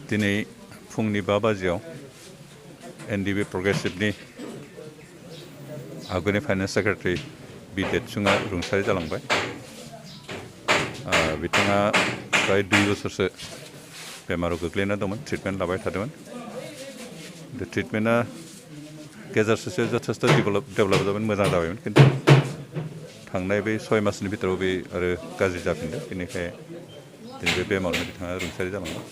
दिनै फुंनि 5 बाजियाव एनडिबि प्रग्रेसिभनि आगुनि फाइनान्स सेक्रेटारि बि देदसुङा रुंसारि जालांबाय। बिथाङा फ्राय 2 बोसोरसो बेमाराव गोग्लैना दंमोन, ट्रिटमेन्ट लाबाय थादोंमोन। ट्रिटमेन्टआ गेजेर ससे जथेस्थ डेभेलप जाबाय, मोजां जाबायमोन, खिन्थु थांनाय बे 6 मासनि भितराव बे आरो गाज्रि जाफिनदों। बेनिखाय दिनै बे बेमारावनो बिथाङा रुंसारि जालांबाय।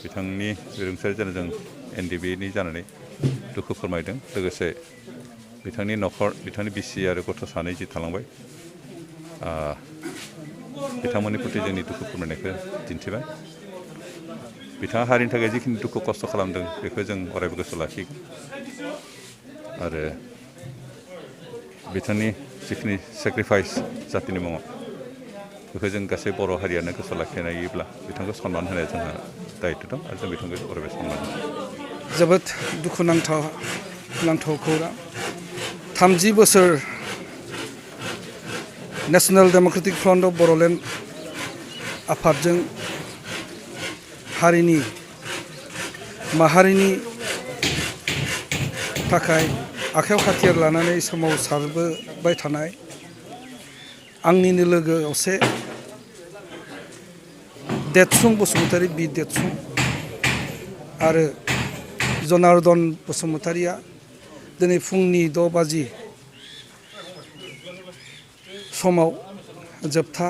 बिथांनि बे रुंसारि जानो जों एनडिबिनि जानानै दुखु फोरमायदों। लोगोसे बिथांनि न'खर, बिथांनि बिसि आरो गथ' सानै जि थालांबाय, बिथांमोननि प्रति जोंनि दुखु फोरमायनायखौ दिन्थिबाय। बिथाङा हारिनि थाखाय जिखिनि दुखु खस्थ' खालामदों बेखौ जों अरायबो गोसोआव लाखिगोन आरो बिथांनि जिखिनि सेक्रिफाइस जातिनि मुङाव बेखौ जों गासै बर' हारियानो गोसोआव लाखिनायोब्ला बिथांखौ सनमान होनाया जोंहा दायित्व दं आरो जों बिथांखौ अरायबो सनमान होगोन। जोबोद दुखुनांथाव खौरां। 30 बोसोर national democratic front of Bodoland आफादजों हारिनि माहारिनि थाखाय आखायाव हाथियार लानानै सोमावसारबोबाय थानाय आंनिनो लोगो असे देदसुं बसुमतारी, बि देदसुं आरो जनार्दन बसुमतारीया दिनै फुंनि 6 बाजि समाव जोबथा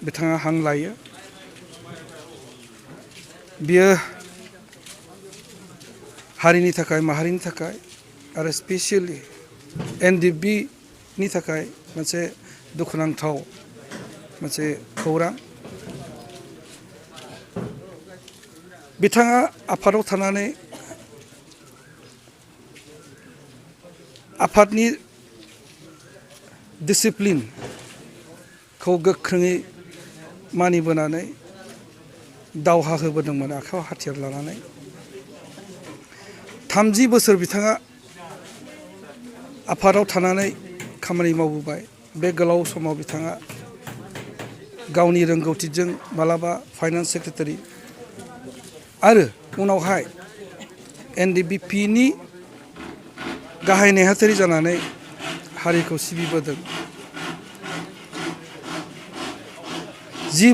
बिथाङा हां लायो। बियो हारिनि थाखाय, माहारिनि थाखाय आरो स्पेसियेलि एनडिबिनि थाखाय मोनसे दुखुनांथाव मोनसे खौरां। बिथाङा आफादाव थानानै आफादनि डिसिप्लिनखौ गोख्रोङै मानिबोनानै दावहा होबोदोंमोन आखायाव हाथियार लानानै। 30 बोसोर बिथाङा आफादाव थानानै खामानि मावबोबाय। बे गोलाव समाव बिथाङा गावनि रोंगौथिजों मालाबा फाइनान्स सेक्रेटारि आरो उनावहाय एनडिबिपिनि गाहाय नेहाथारि जानानै हारिखौ सिबिबोदों। जि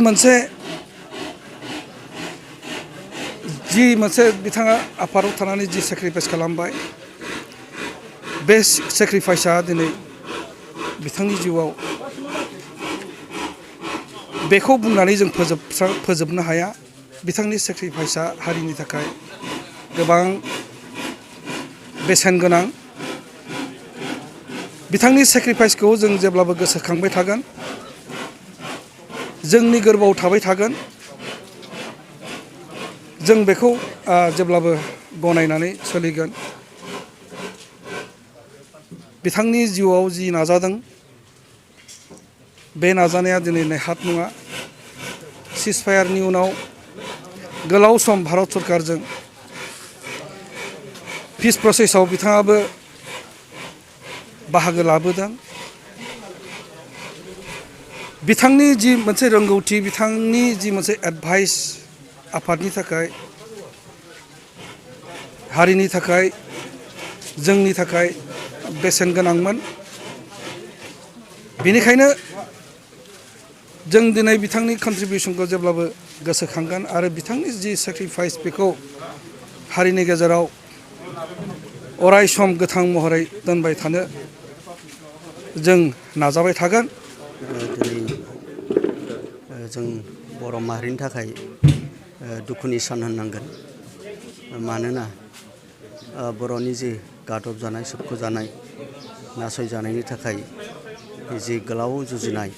मोनसे बिथाङा आफादाव थानानै जि सेक्रिफाइस खालामबाय, बे सेक्रिफाइसआ दिनै बिथांनि जिउआव बेखौ बुंनानै जों फोजोबनो हाया। बिथांनि सेक्रिफाइसआ हारिनि थाखाय गोबां बेसेन गोनां। बिथांनि सेक्रिफाइसखौ जों जेब्लाबो गोसोखांबाय थागोन, जोंनि गोरबोआव थाबाय थागोन। जों बेखौ जेब्लाबो गनायनानै सोलिगोन। बिथांनि जिउआव जि नाजादों, बे नाजानाया दिनै नेहात नङा। सिजफायारनि उनाव गोलाव सम भारत सरकारजों पिस प्रसेसआव बिथाङाबो बाहागो लाबोदों। बिथांनि जि मोनसे रोंगौथि, बिथांनि जि मोनसे एडभाइस आफादनि थाखाय, हारिनि थाखाय, जोंनि थाखाय बेसेन गोनांमोन। बेनिखायनो जों दिनै बिथांनि कन्ट्रिबिउसनखौ जेब्लाबो गोसोखांगोन आरो बिथांनि जि सेक्रिफाइस बेखौ हारिनि गेजेराव अराय सम गोथां महरै दोनबाय थानो जों नाजाबाय थागोन। दिनै जों बर' माहारिनि थाखाय दुखुनि सान होननांगोन। मानोना बर'नि जि गादब जानाय, सोबख'जानाय, नासयजानायनि थाखाय जि गोलाव जुजिनाय,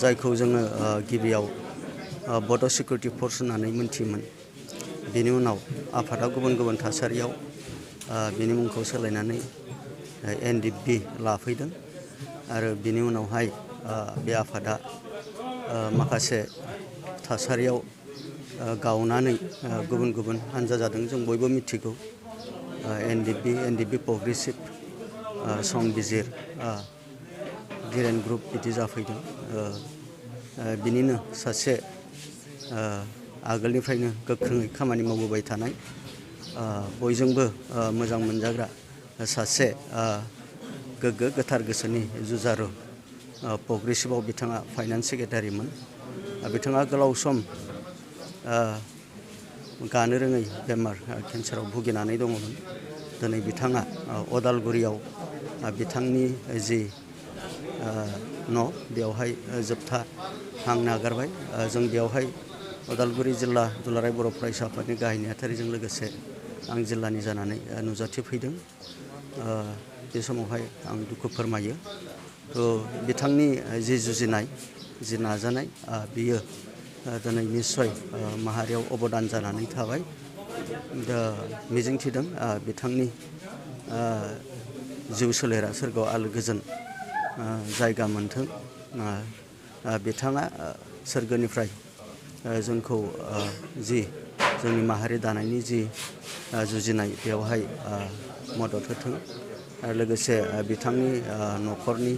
जायखौ जोङो गिबियाव बड' सिकिउरिटि फर्स होननानै मोनथियोमोन, बेनि उनाव आफादा गुबुन गुबुन थासारियाव बिनि मुंखौ सोलायनानै एनडिबि लाफैदों आरो बिनि उनावहाय बे आफादा माखासे थासारियाव गावनानै गुबुन गुबुन हान्जा जादों। जों बयबो मिथिगौ एनडिबि प्रग्रेसिभ, संबिजिर, धिरेन ग्रुप बिदि जाफैदों। बिनिनो सासे आगोलनिफ्रायनो गोख्रोङै खामानि मावबोबाय थानाय बयजोंबो मोजां मोनजाग्रा सासे गोग्गो गोथार गोसोनि जुजारु प्रग्रेसिभआव बिथाङा फाइनान्स सेक्रेटारिमोन। बिथाङा गोलाव सम गानो रोङै बेमार केन्साराव भुगिनानै दङमोन। दिनै बिथाङा अदालगुरियाव बिथांनि जि न' बेवहाय जोबथा हां नागारबाय। जों बेवहाय अदालगुरि जिल्ला दुलाराय बर' फरायसा आफादनि गाहाय नेहाथारिजों लोगोसे आं जिल्लानि जानानै नुजाथिफैदों। बे समावहाय आं दुखु फोरमायो। बिथांनि जि जुजिनाय जि नाजानाय बियो दिनै निस्सय माहारियाव अबदान जानानै थाबाय। दा मिजिंथिदों बिथांनि जिउ सोलेरा सोरगोआव आलो गोजोन जायगा मोनथों। बिथाङा सोरगोनिफ्राय जोंखौ जि जोंनि माहारि दानायनि जि जुजिनाय बेवहाय मदद होथों आरो लोगोसे बिथांनि न'खरनि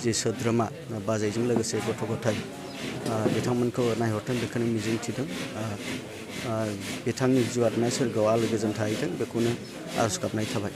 जि सोद्रोमा बाजैजों लोगोसे गथ' गथाय बिथांमोनखौ नायहरथों बेखौनो मिजिंथिदों। बिथांनि जिउ आत्माया सोरगोआव आलो गोजोन थाहैथों बेखौनो आरज गाबनाय थाबाय।